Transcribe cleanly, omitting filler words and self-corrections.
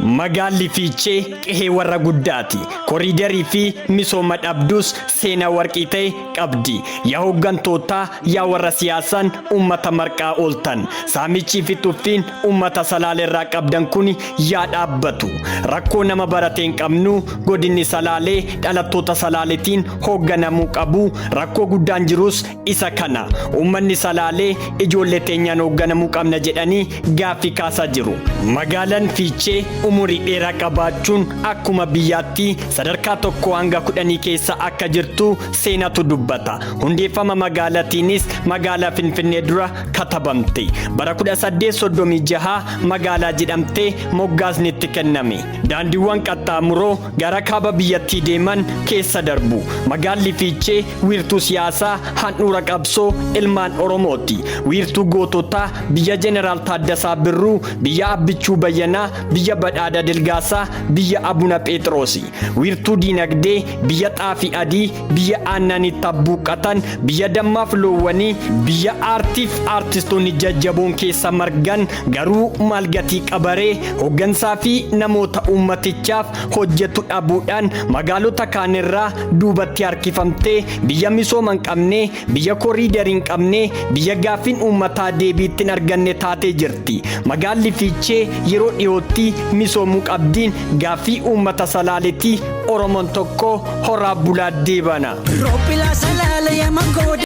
Magaalli Fiichee qe'ee warra guddaati. Koriidarii fi misooma dhabdus seenaa warqii ta'e qabdi. Yaa hooggantootaa, yaa warra siyaasaan uummata marqaa ooltan. Saamichii fi tuffiin uummata Salaaleerraa qabdan kuni yaa dhaabbatu. Rakkoo nama barate hin qabnu, godinni Salaalee dhalattoota Salaaletiin hoogganamuu qabu. Rakkoo guddaan jirus isa kana. Uummanni Salaalee ijoollee teenyaan hoogganamuu qabna jedhanii gaaffii kaasaa jiru. Magaalaan Fiichee umurii dheeraa qabaachuun akkuma biyyaatti sadarkaa 1 hanga 10 keessa akka jirtu seenatu dubbata. Hundeeffama magaalatiinis magaalaa Finfinnee dura katabamte. Bara 1836 magaalaa jedhamtee moggaasni itti kenname. Daandiiwwan qaxxaamuroo gara kaaba biyyattii deeman keessa darbu. Magaalli Fiichee wiirtuu siyaasaa handhuura qabsoo ilmaan Oromooti. Wiirtuu goototaa biyya Jeneraal Taaddasaa Birruu, biyya Abbichuu Bayyanaa, biyya Badhaadha Dilgaasaa, biyya Abuna Pheexroosi. Wiirtuu diinagdee biyya xaafii adii, biyya aannanitti abbuuqqatan, biyya dammaaf loowwanii, biyya aartiif aartistoonni jajjaboon keessa margan garuu maal gatii qabaree hooggansaa fi namoota uummatichaaf hojjetu dhabuudhaan magaalota kaanirraa duubatti harkifamtee biyya misooma hin qabne, biyya koriidarii hin qabne, biyya gaaffiin uummataa deebiitti hin arganne taatee jirti. Magaalli Fiichee yeroo dhiyootti misoomuu qabdiin gaaffii uummata Salaaleeti. Oromoon tokko horaa bulaa deebana. Roopilaa Salaale yaa mangoo.